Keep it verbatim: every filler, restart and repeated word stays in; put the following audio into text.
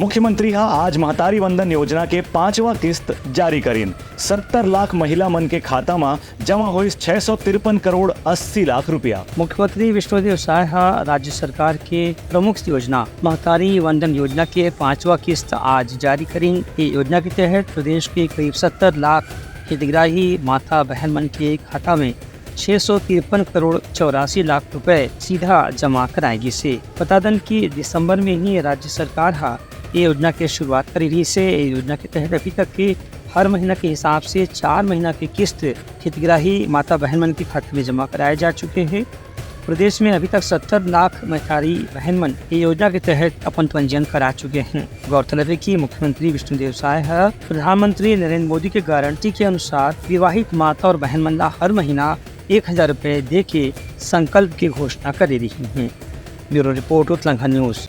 मुख्यमंत्री ह आज महतारी वंदन योजना के पांचवा किस्त जारी करिन। सत्तर लाख महिला मन के खाता म जमा होइस छह सौ तिरपन करोड़ अस्सी लाख रुपया। मुख्यमंत्री विष्णुदेव साय ह राज्य सरकार के प्रमुख योजना महतारी वंदन योजना के पांचवा किस्त आज जारी करिन। ये योजना के तहत प्रदेश के करीब सत्तर लाख हितग्राही माता बहन मन के खाता में छह सौ तिरपन करोड़ चौरासी लाख रुपए सीधा जमा कराए गिस हे। बता दन कि दिसंबर में ही राज्य सरकार ह ये योजना के शुरुआत करे रहिस हे। ये योजना के तहत अभी तक के हर महीना के हिसाब से चार महीना के किस्त हितग्राही माता बहन मन के खाते में जमा कराए जा चुके हे। प्रदेश में अभी तक सत्तर लाख महतारी बहन मन ये योजना के तहत अपन पंजीयन करा चुके हैं। गौरतलब है कि मुख्यमंत्री विष्णुदेव साय ह प्रधानमंत्री नरेंद्र मोदी के गारंटी के अनुसार विवाहित माता और बहन मन ला हर महीना एक हजार रुपए दे के संकल्प की घोषणा करे रही हैं। Bureau report, Utlangha news.